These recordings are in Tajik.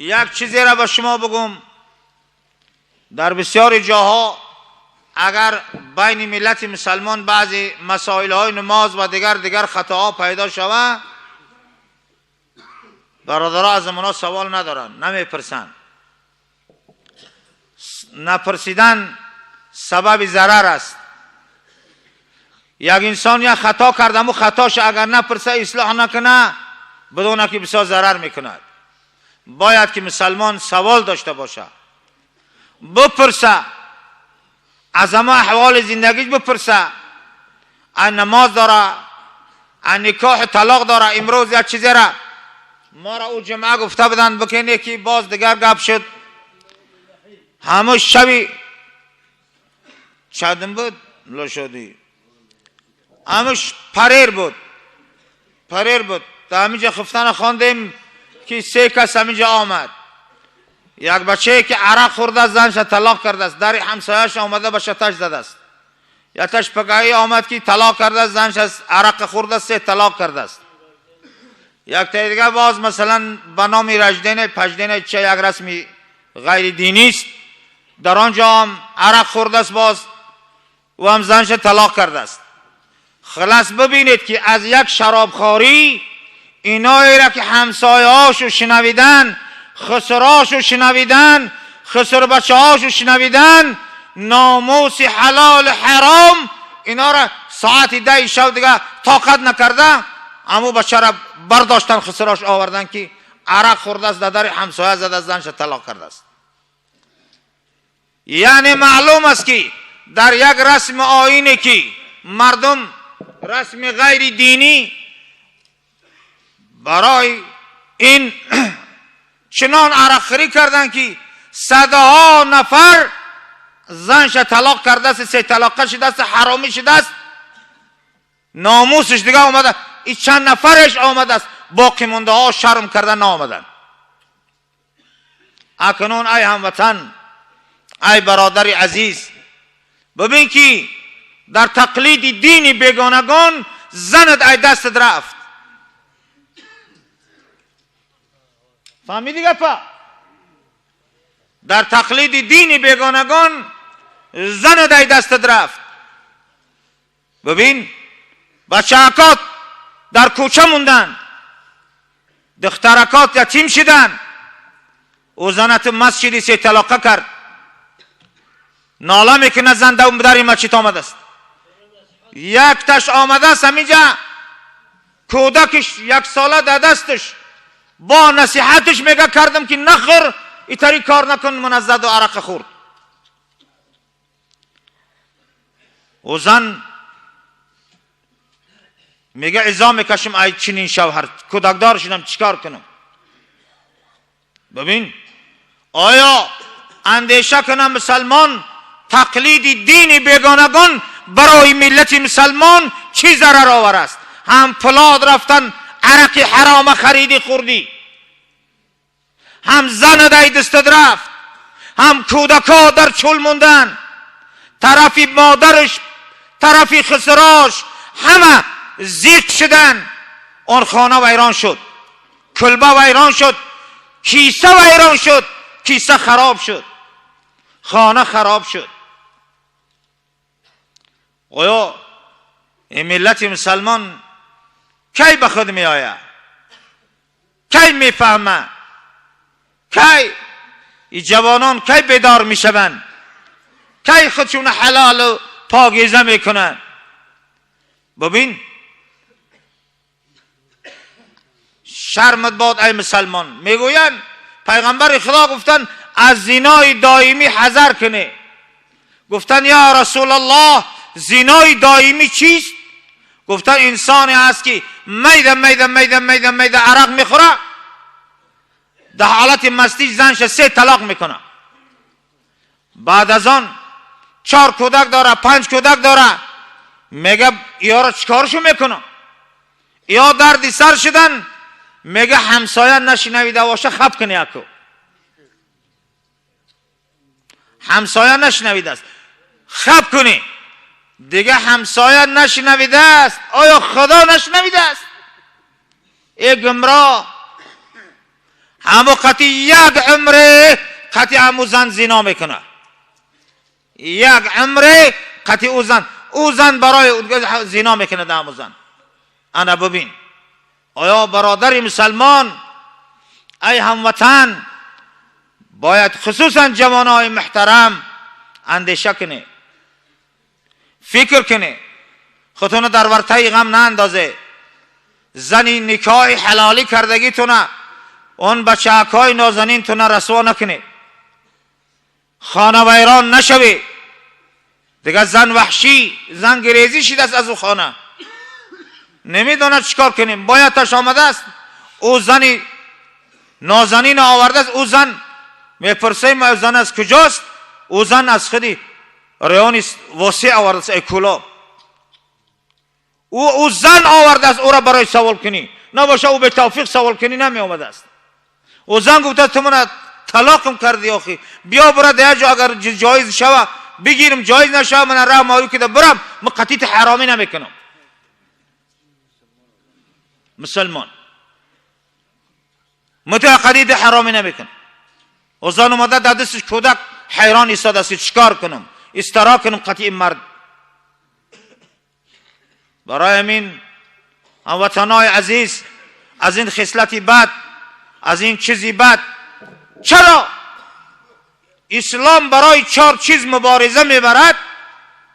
Як чизеро ба шумо бигӯм, дар бисёри ҷоҳо агар байни миллати мусалмон баъзе масоилҳои намоз ва дигар хатоҳо пайдо шавад, бародаро аз онҳо савол надоранд, намепурсанд. Напурсидан сабаби зарар аст. Як инсон як хато кард, аммо хатош агар напурса, ислоҳ накунад, бидона ки бисёр зарар мекунад. Бояд ки мусалмон савол дошта бошад, бипурса, аз ҳама аҳволи зиндагиш бипурса. А намоз дора, а никоҳу талоқ дора. Имрӯз як чизера моро ӯ ҷумъа гуфта буданд бикине, ки боз дигар гап шуд. Ҳамун шаби чандум буд лошодӣ, ҳамуш парер буд, парер буд. Дар ҳаминҷа хуфтана хондем, ки се кас ҳаминҷа омад. Як бачае ки арақ хӯрдааст, занша талоқ кардааст, дари ҳамсояш омада ба шаташ задааст. Якташ пагаҳӣ омад, ки талоқ кардааст, занша арақа хӯрдааст, се талоқ кардааст. Яктаи дига боз, масалан, ба номи раждене паждене ча як расми ғайридинист, дар он ҷо ҳам арақ хӯрдааст, боз ӯ ҳам занша талоқ кардааст. Хулас, бибинед, ки аз як шаробхорӣ иноеро ки ҳамсояҳошу шунавидан, хусрошу шунавидан, хусрбачаҳошу шунавидан, номуси ҳалолу ҳаром инора соати 10 шав дига тоқат накарда, аму бачара бардоштан, хусрош овардан, ки арақ хӯрдааст, дар дари ҳамсоя задааст, занша талоқ кардааст. Яъне маълум аст, ки дар як расми оине, ки мардум расми ғайри динӣ, барои ин чунон арақхӯрӣ карданд, ки садҳо нафар занша талоқ кардааст, се талоқа шудааст, ҳаромӣ шудааст, номусаш дига омада. И чанд нафареш омадааст, боқимондаҳо шарм карда наомаданд. Акнун, ай ҳамватан, ай бародари азиз, бибин, ки дар тақлиди дини бегонагон занат ай дастат рафт. Фаҳмидӣ гапа? Дар тақлиди дини бегонагон занат ай дастат рафт. Бибин, бачаакот дар кӯча монданд, духтаракот ятим шиданд. Ӯ занату маст шиди, се талоқа кард, нола мекунад, зан дари масҷид омадааст. Якташ омадааст ҳаминҷа, кӯдакиш яксола дар дасташ, бо насиҳаташ мега кардам, ки нахӯр, итари кор накун, муназзаду арақа хӯрд. Ӯ зан мега: изо мекашам ай чунин шавҳар, кӯдакдор шудам, чӣ кор кунам? Бибин, оё андеша кунам мусалмон, тақлиди дини бегонагон барои миллати мусалмон чӣ зарар овар аст? Ҳам пулод рафтан, арақи ҳарома хариди хӯрдӣ, ҳам занат ай дастат рафт, ҳам кӯдакҳо дар чӯл монданд, тарафи модараш, тарафи хусрош ҳама зиқ шуданд. Он хона вайрон шуд, кулба вайрон шуд, киса вайрон шуд, киса хароб шуд, хона хароб шуд. Оё ин миллати мусалмон кай ба худ меояд? Кай мефаҳмад? Кай и ҷавонон кай бедор мешаванд? Кай худшона ҳалолу покиза мекунанд? Бибин, шармат бод, ай мусалмон. Мегӯянд, пайғамбари Худо гуфтанд: аз зинои доимӣ ҳазар кунед. Гуфтанд: ё Расулаллоҳ, зинои доимӣ чист? Гуфтанд: инсоне аст, ки майда майда майда майда майда арақ мехӯрад, дар ҳолати мастӣ занша се талоқ мекунад, баъд аз он чор кӯдак дора, панҷ кӯдак дора, мега: иёро чӣ коршо мекунам? Иё дарди сар шудан. Мега: ҳамсоя нашинавида боша, хаб куни яку. Ҳамсоя нашинавидааст, хаб кунӣ. Дига ҳамсоя нашинавидааст, оё Худо нашинавидааст? Э гумроҳ! Ҳаму қати як умре қати ҳаму зан зино мекунад. Як умре қати ӯ зан, ӯ зан барои зино мекунад ҳаму зан. Ана бибин, оё бародари мусалмон, ай ҳамватан, бояд хусусан ҷавонои муҳтарам андеша кунед, фикр кунед, худтонро дар вартаи ғам наандозе. Зани никоҳи ҳалолӣ кардагитона, он бачаакҳои нозанинтона расво накунед, хонавайрон нашавед. Дигар зан ваҳшӣ, зан гирезӣ шидааст аз ӯ хона, намедонад чӣ кор кунем. Бояд таш омадааст, ӯ зани нозанин овардааст. Ӯ зан мепурсем, ӯ зан аз куҷост? Ӯ зан аз худи райони Восеъ овардааст, ай Кӯлоб. Ӯ зан овардааст, ӯро барои савол кунӣ набоша, ӯ бетавфиқ савол кунӣ намеомадааст. Ӯ зан гуфта: ту мана талоқам кардӣ, охи биё бира дар як ҷо, агар ҷоиз шава бигирам, ҷоиз нашава мана раҳ моӣ кида бирам, ман қатити ҳаромӣ намекунам. Мусалмон, ман ту қатити ҳаромӣ намекунам. Ӯ зан омада, дар дасташ кӯдак, ҳайрон истодааст, ки чӣ кор кунам, истиро кунам қати ин мард. Барои ҳамин, ҳамватанои азиз, аз ин хислати бад, аз ин чизи бад. Чаро ислом барои чор чиз мубориза мебарад?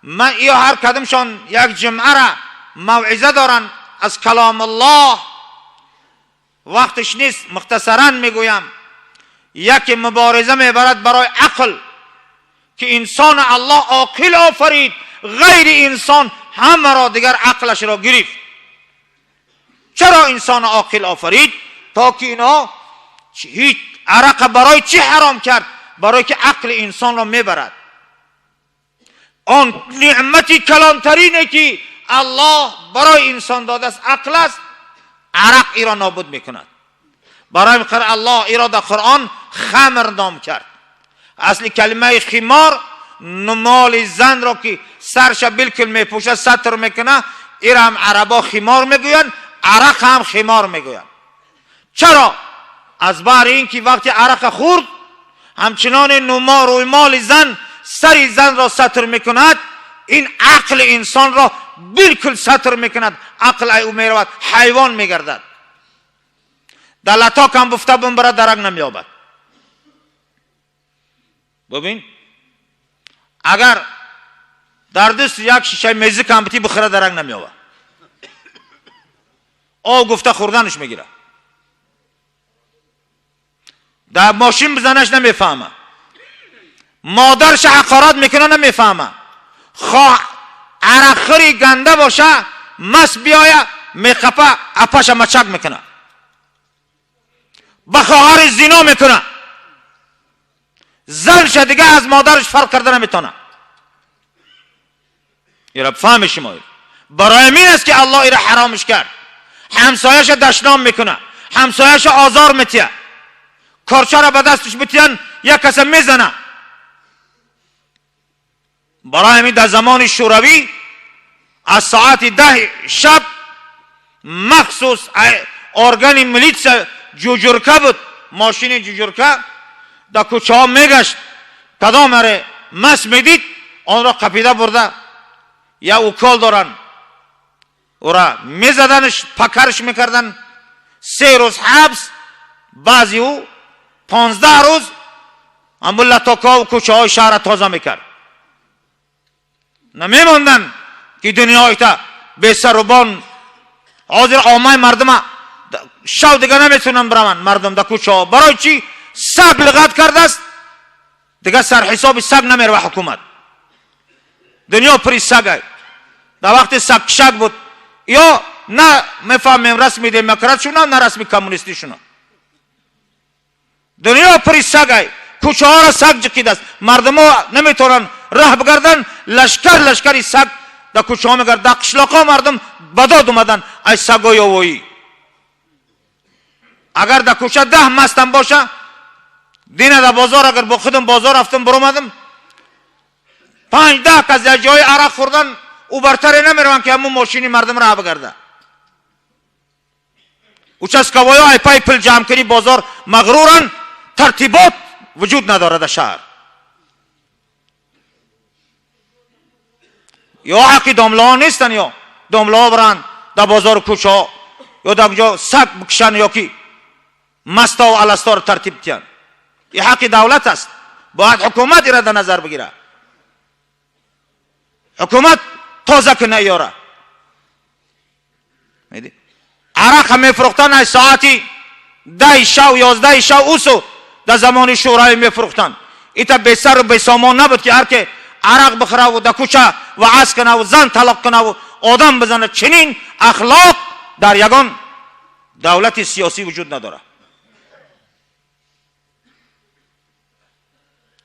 Ман иё ҳар кадомшон як ҷумъара мавъиза доранд аз каломуллоҳ, вақташ нест, мухтасаран мегӯям. Яке мубориза мебарад барои ақл, ки инсон Аллоҳ оқил офарид, ғайри инсон ҳамаро дигар ақлашро гирифт. Чаро инсон оқил офарид? То ки инҳо ҳеҷ арақа барои чӣ ҳаром кард? Барои ки ақли инсонро мебарад. Он неъмати калонтарине ки Аллоҳ барои инсон додааст, ақл аст. Арақ иро нобуд мекунад. Барои ин Аллоҳ иро дар Қуръон хамр ном кард. Асли калимаи химор моли занро ки сарша билкул мепӯшад, сатр мекунад, ира ҳам арабо химор мегӯянд, арақ ҳам химор мегӯянд. Чаро? Аз баҳри ин ки вақти арақа хӯрд, ҳамчунони нумо рӯймоли зан сари занро сатр мекунад, ин ақли инсонро билкул сатр мекунад. Ақл ай ӯ меравад, ҳайвон мегардад. Дар латок ҳам буфта бумбара, дарак намеёбад. Бубин, агар дар даст як шишаи мезик ҳам битӣ, бихӯра, дарак намеёбад. Об гуфта хӯрданаш мегирад. Дар мошин бизанаш, намефаҳма. Модарша ҳақорат мекуна, намефаҳма. Хоҳ арақхӯри ганда боша, маст биёя, меқапа, апаша мачак мекуна, ба хоҳари зино мекуна, занша дига аз модараш фарқ карда наметавона. Ира фаҳми шумо, барои ҳамин аст ки Аллоҳ ира ҳаромаш кард. Ҳамсояша дашном мекуна, ҳамсояша озор метия, корчаро ба дасташ битиян, як каса мезана. Барои ҳамин дар замони Шӯравӣ аз соати 10 шаб махсус органи милитсия ҷуҷурка буд, мошини ҷуҷурка дар кӯчаҳо мегашт. Кадом аре маст медид, онро қапида бурда, я укол доранд, ӯра мезаданаш, пакарш мекарданд, 3 рӯз ҳабс, баъзи ӯ 15 рӯз ҳамун латокҳову кӯчаҳои шаҳрра тоза мекард. Намемонданд ки дунёита бесарубон. Ҳозир оммаи мардума шав дига наметавонанд бираванд мардум дар кӯчаҳо. Барои чӣ? Саг лиғат кардааст, дига сарҳисоби саг намерава ҳукумат. Дунё пури сагай. Дар вақти сагкишак буд, ё на мефаҳмем расми демократшуна, на расми коммунистишуна. Дунё пури сагай, кӯчаҳоро саг ҷиқидааст, мардумо наметавонанд раҳ бигарданд. Лашкар лашкари саг дар кӯчаҳо мегард, дар қишлоқҳо мардум ба дод омаданд ай сагои овоӣ. Агар дар кӯча 10 мастам боша, дина дар бозор, агар бо худам бозор рафтам, биромадам, 5-10 кас дар ҷои арақ хӯрдан ӯ бартаре намераванд, ки ҳамун мошини мардум раҳ бигарда. Участковой ай пай пул ҷамъ кунӣ бозор мағруран, тартибот вуҷуд надорад дар шаҳр. Ё ҳаққи домлаҳо нестанд, ё домлаҳо баранд дар бозору кӯчаҳо, ё дар ҷо саг бикушанд, ё ки маставу аласторо тартиб диҳанд. Ин ҳаққи давлат аст, бояд ҳукумат ира дар назар бигирад, ҳукумат тоза куна ёра. Арақа мефурӯхтан аз соати 10 шав, 11 шав, усу дар замони шӯравӣ мефурӯхтанд. Ита бесару бесомон набуд ки ҳар ке арақ бихӯраву дар кӯча ваъз кунаву зан талоқ кунаву одам бизанад. Чунин ахлоқ дар ягон давлати сиёсӣ вуҷуд надорад.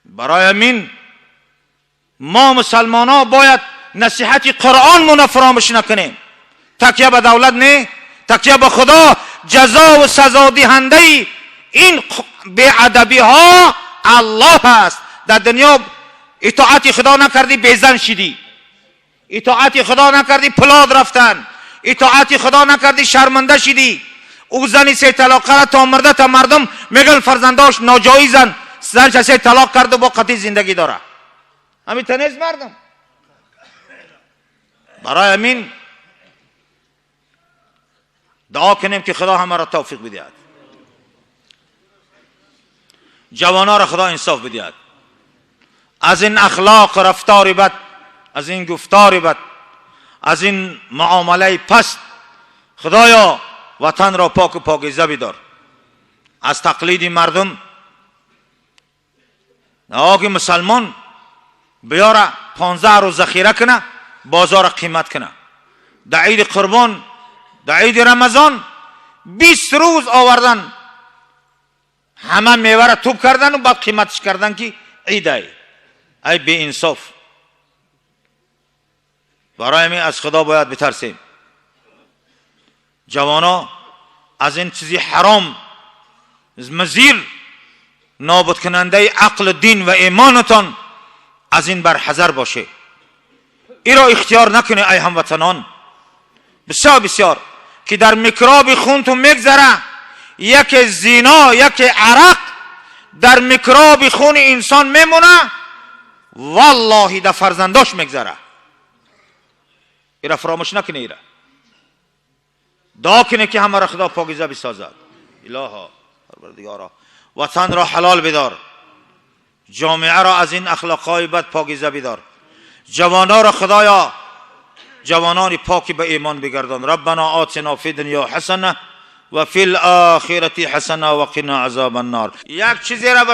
Барои ҳамин мо мусалмонҳо бояд насиҳати Қуръонмонро фаромӯш накунем. Такя ба давлат не, такя ба Худо. Ҷазову сазодиҳандаи ин беадабиҳо Аллоҳ аст. Дар дунё итоати Худо накардӣ, безан шидӣ, итоати Худо накардӣ, пулод рафтан, итоати Худо накардӣ, шарманда шидӣ. Ӯ зани сеталоқара то мурда та мардум мегӯянд фарзандош ноҷоизанд, занша се талоқ карду бо қатъи зиндагӣ дора. Ҳамин та нест мардум. Барои ҳамин дуо кунем ки Худо ҳамаро тавфиқ бидиҳад, ҷавонҳоро Худо инсоф бидиҳад, аз ин ахлоқ рафтори бад, аз ин гуфтори бад, аз ин муомилаи паст. Худоё, ватанро поку покиза бидор аз тақлиди мардум. Ки мусалмон биёра 15 рӯз захира куна, бозорро қимат куна. Дар иди Қурбон, дар иди Рамазон 20 рӯз овардан, ҳама меваро туб кардану баъд қиматш кардан ки идай. Ай беинсоф! Барои ҳамин аз Худо бояд битарсем. Ҷавоно аз ин чизи ҳаром, мазир нобудкунандаи ақлу дин ва имонатон, аз ин барҳазар бошед. Иро ихтиёр накунед, ай ҳамватанон. Бисёр бисёр ки дар микроби хунтун мегзара, яке зино, яке арақ дар микроби хуни инсон мемона, валлоҳи дар фарзандош мегзара. Ира фаромӯш накунед, ира дуо кунед ки ҳамаро Худо покиза бисозад. Илоҳо, Парвардигоро, ватанро ҳалол бидор, ҷомеаро аз ин ахлоқҳои бад покиза бидор, ҷавонҳоро Худоё ҷавонони поки ба имон бигардон. Раббана отина фи дунё ҳасана ва фи лохирати ҳасана ва қина азоба ннор. Як чизеро